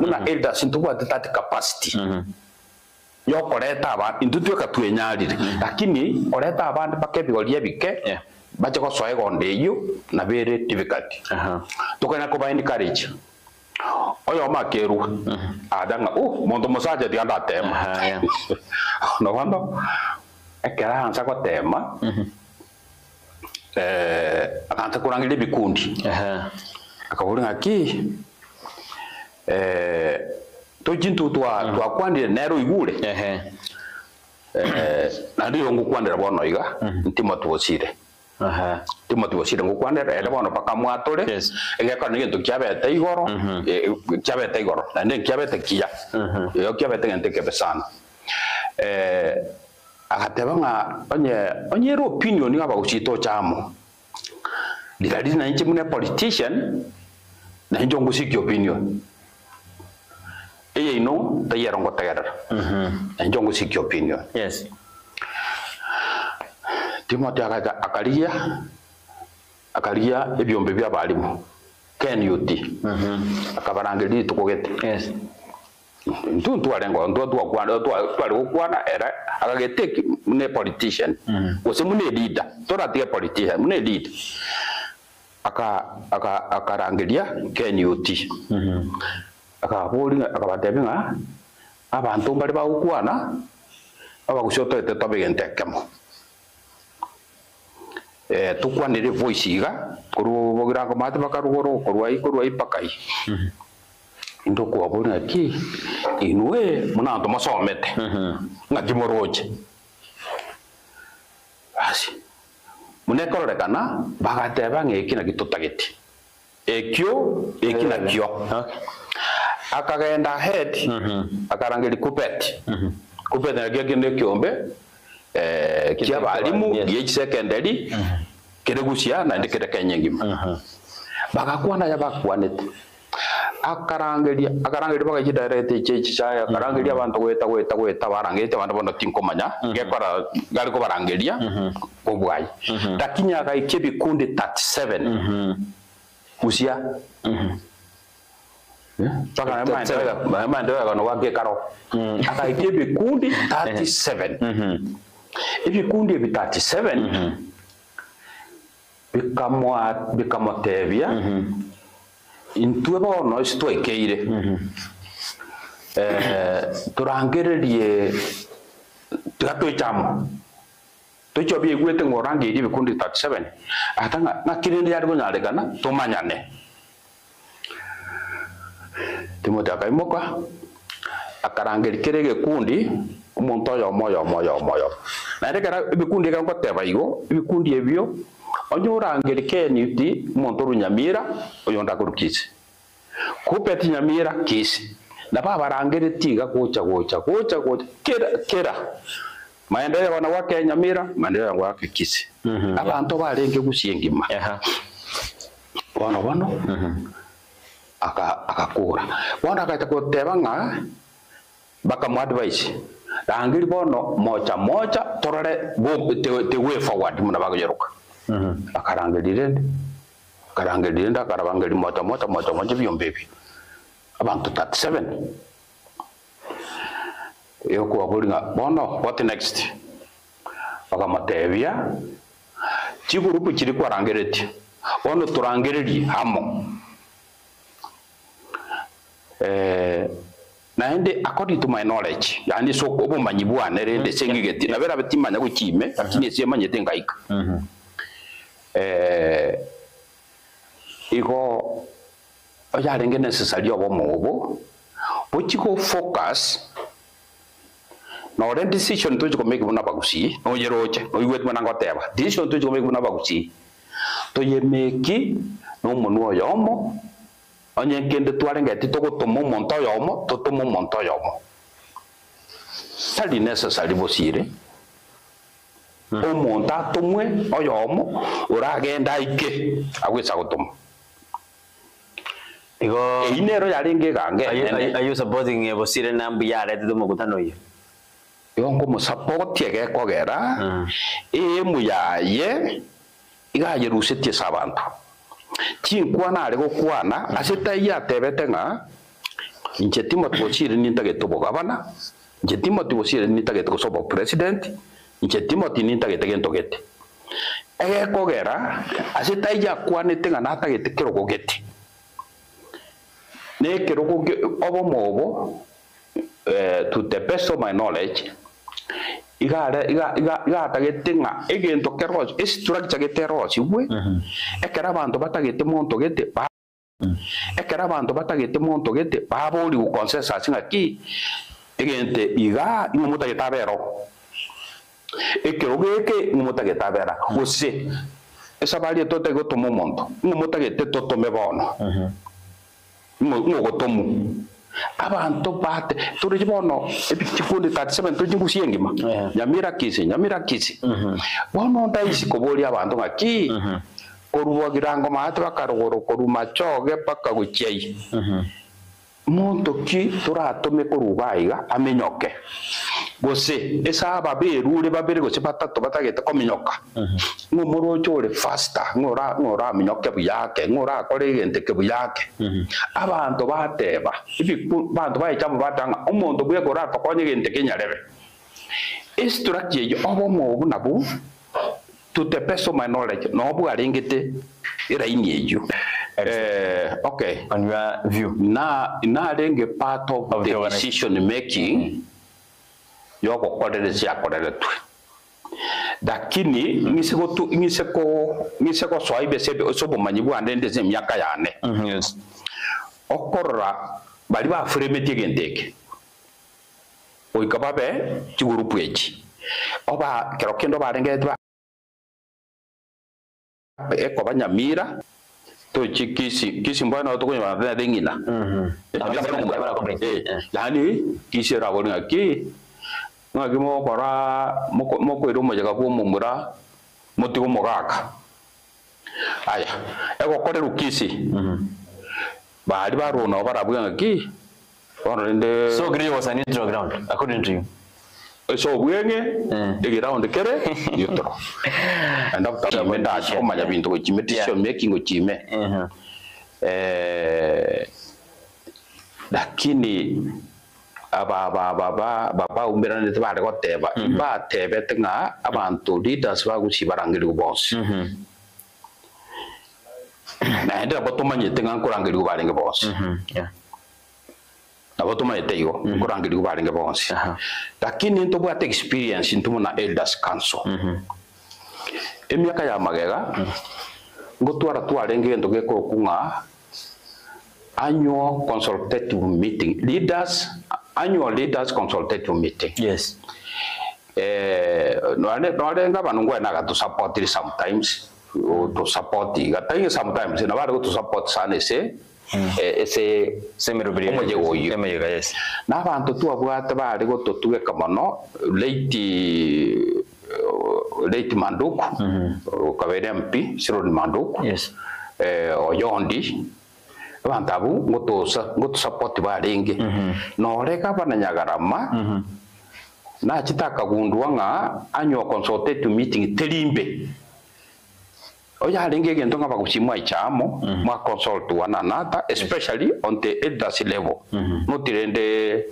buna elders ntobwate that capacity yokoreta aba intwe tweka twenyarire lakini koreta abande mpaka ebigori ebike Yeah. bache gosoa egondo eyio nabo ere difficult. Tokonyara koba encourage oyomo akerwa acha ng'a oh monto mosacha tiga ndatema Aha, yeah. Bono bono ekero aansa gotema akaansa korangeria ebikundi Aha. akaboria ng'aki tochi intwe twa twakwanire nere oigure Ehe. Naende oyo ngokwanera bono iga, Timothy Bosire. Aha. Timothy Bosire ngokwanera, ere bono mpaka mwatore, Yes. egekora negento kiabete igoro, eh, kiabete igoro, naende nkiabete kiya, eyo kiabete egento ekebe sana. Agateba ng'a onye onye ere opinion ng'a abagusii toche amo, riria na inche buna epolitician, na inche ongosikia opinion. Eyeino taiyo ero ngotegerera, na inche ongosikia opinion. Yes. Timothy agacha akarigia akarigia ebiombe bia abalimu KNUT akabarangeria rituko gete. Yes. Intwe ntwarenge oo ntwe twakwana twa tware gokwana ere akagetake buna epolitician gose buna eleader toratige politician buna eleader aka aka akarangeria KNUT akababoria ng'a akabatebia ng'a abanto mbare bagokwana abagusia otoete tobe egento ekemo. Tokwanere evoice iga korwa bogirango maate mpaka rogoro korwa ai korwa ai mpaka ai. Intwe okobaboria ng'aki inwe buna abanto mosomete ng'aki moroche. Basi buna ekororekana bagateba ng'a eki naki totagete. Ekio eki nakio. Akagenda ahead akarangeria Kuppet. Kuppet nakio kende ekiombe kia abalimu gie chisecondary kere Busia naende kere Kenya engima. Bagakwana aya bakwanete. Akarangeria akarangeria mpaka chidirect echi echi chiaye akarangeria abanto goeta goeta goeta barangeretie abande bono tinkomanya gekora gare kobarangeria kobua ayio. Lakini agaikia ebikundi 37 Busia mpaka maendeleo yagano gwaka ekaro agaikia ebikundi 37 ebikundi ebi 37 Bikamoa bikamotebia, Intwe bono ase twaikeire, torangererie tiga toiche amo. Toiche obiaigwete ng'a orangeirie ebikundi 37, ata ng'a ng'aki rende yare konyarekana tomanyane. Timothy akaimoka, akarangeria kera egekundi, omonto oyomo oyomo oyomo oyomo. Naende ekero ebikundi ekero ngoteba igo, ebikundi ebio, onye orangerie KNUT, omonto orwa Nyamira, oyonde akorwa Kisii. Kuppet Nyamira, Kisii. Nabo abarangeretie iga gocha gocha gocha gocha kera kera maendeleo bono goake Nyamira, maendeleo goake Kisii. Abanto barenge Gusii engima. Bono bono agakora. Bono agacha goteba ng'a bakamoadvise, rangeria bono mocha mocha torore go the the way forward buna bagoyeroka. Akarangeria rende, akarangeria rende akarabangeria mocha mocha mocha mocha ebiombe ebio, abanto 37. Egokobaboria ng'a bono what next? Bakamotebia, Chigurupu chiria kwarangeretie, bono torangererie amo. Naende according to my knowledge, yaani ase obomanyi bwane rende ase eng'igeti, nabo erabe timanya gochia ime, lakini ase emanyete ngaika. Igo oyarenge necessary obomo obo, bochie go focus Nore decision tochi komake buna abagusii, noyeroche, noigwete buna ngoteba, decision tochi komake buna abagusii, toyemeki nomonwa oyomo, onye nkende twarengeti togotoma omonto oyomo, totome omonto oyomo. Tari necessary bosire, omonto atomwe oyomo, oragende aike agwo ase agotoma. Igo Eyio nero yarenge eganga Are you, are you, enene. are you supporting eh, Bosire na mbuya aretete omokutano oyio? Igo nkomosapotia gekogera eemu yaye iga ayerusetie ase abanto. Chinkwana are gokwana ase taiyo atebete ng'a. Inche Timothy Bosire nintagete obogabana, inche Timothy Bosire nintagete gose obopresident, inche Timothy nintagete gento gete. Egekogera ase taiyo akwanete ng'a natagete kerogo gete. Na ekerogo obomo obo to the best of my knowledge, iga are iga iga iga atagete ng'a egento kerosi estructure gete erosigwe, ekero abanto batagete monto gete ba ekero abanto batagete monto gete baborigwe consensus ng'aki, egento igaa ing'o motagete abe ero, ekerogo eke ing'o motagete abe era, gose esabari eye totari gotoma omonto, ing'o motagete totome bono. Ng'o ng'ogotomwa. Abanto bate toroche bono ebi chikundi 37 toroche ngusia engima Nyamira Kisii Nyamira Kisii. Bono ndaisi koboria abanto ng'aki korwa Bogirango maate baka rogoro korwa Machoge mpaka gochia ii monto ki toratome korwa iga iga aminyoke gose ase aba berure babere gose batato batagete kominyoka Ng'a omorooche ore faster, ng'a ora ng'a oraminyoke buya ake, ng'a orakore egento eke buya ake. Abanto bateba, ebiku abanto baecha amo bateba ng'a omonto bweka oratokonye egento eke nyarebe. Estructure eyio obomo obwo nabwo to the best of my knowledge noo bwarengete eraini eyio. Okay. On your view. Na narenge part of Of the the organization. decision making yogokorera ase yakoreretwe. Lakini ng'ise gotu ng'ise ko ng'ise gosoa ibese ebe ase obomanyi bwane inde ase emiaka yane. Yes. Okorora baria bafuremetie egento eke, goika babe chigurupu echi, oba kero kende obarengeretie ba. Ekoba Nyamira tochi Kisii, Kisii mbono nabo tokonyora nere eng'ina. Yaani Kisii erabori ng'aki, ng'aki mogokora moko mokoira omoyega bwa omomura motige omogaka. Aya, egokorerwa Kisii, baria baroo nabo barabue ng'aki. Bono rende. So Greer was a neutral ground according to you. Ase obweng'e egeround kere neutral. Naende abwo ndache komanya binto gochia ime decision making gochia ime. Lakini aba aba aba ba baumeranete bare goteba mbatebete ng'a abanto leaders ba Gusii barangerigwe bonsi. Naende nabo tomanyete ng'a nkorangerigwa barenge bonsi. Nabo tomanyete igo, nkorangerigwa barenge bonsi. Lakini ntobwate experience intwe buna Elders Council. Emiaka ya magega, ngotwara twarenge egento gekorokwa ng'a annual consultative meeting, leaders, annual leaders consultative meeting. Yes. Nonye nonye gavana ngwene agatusupportire sometimes, gotusupport iga, tari sometimes, nabo are gotusupport sana ase ase Ase emeroberi omoyega oyio. Emeyega, yes. Na abanto twabwate bare gototugeka mono, late late Manduku, okabeire MP, Cyril Manduku, Yes. Oyondi, abanto abwo ngotosa ngotusupport barenge. Nore gavana Nyagarama, Nachete akagundua ng'a annual consultative meeting teri imbe. Oyarenge egento ng'a bagochia mwaicha amo, mwa consult one another especially on the elders level. Not rende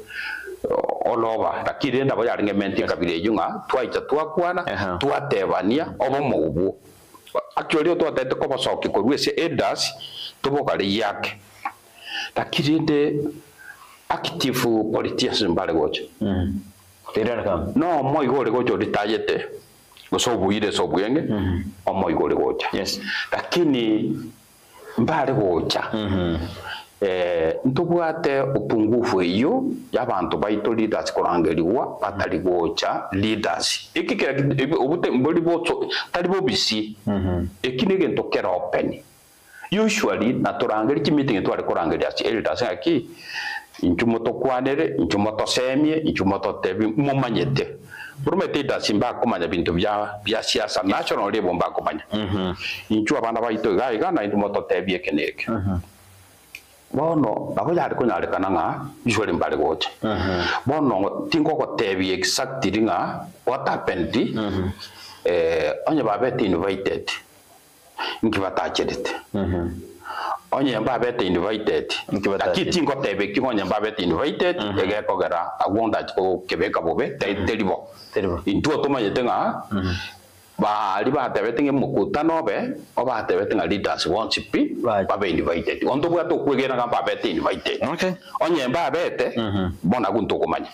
all over, lakini rende nabo yarenge meant ekabira eyio ng'a twaicha twakwana, twatebania obomo obwo. Actually otwatebete kobosokia korwa ase elders tobogareie ake. Lakini rende active politicians mbare gocha. They don't come. No omoigo ore gocha oritayete gose obuire ase obweng'e omoigo ore gocha. Yes. Lakini mbare gocha ntobwate upungufu eyio y'abanto baito leaders korangerigwa batari gocha leaders. Eki kera obute mbori boso tari bobisi eki negento kere open. Usually natorangeria chimeeting tware korangeria ase elders ng'aki, inchuo motokwanere, inchuo motosemie, inchuo mototebie momanyete. Boromete elders mbakomanya binto bia bia siasa national level mbakomanya. Inchuo abana baito iga iga naintwe mototebie eke na eke. Bono nabo yare konyarekana ng'a usually mbare gocha. Bono tingogotebia exactly ng'a what happened, onye babete invited. Inki batacherete? Onye mbabete invited, Inki batachete? lakini tingoteba ekio onye mbabete invited, egekogera agwo ndache gokebeka bobe, teri bo. Teri bo. Intwe tomanyete ng'a baria batebete ng'a omokutano obe, obatebete ng'a leaders bonsi pi Bache. babe invited. Onde tobwate okwegena ng'a mbabete invited. Okay. Onye mbabete, bono agwo ntokomanya.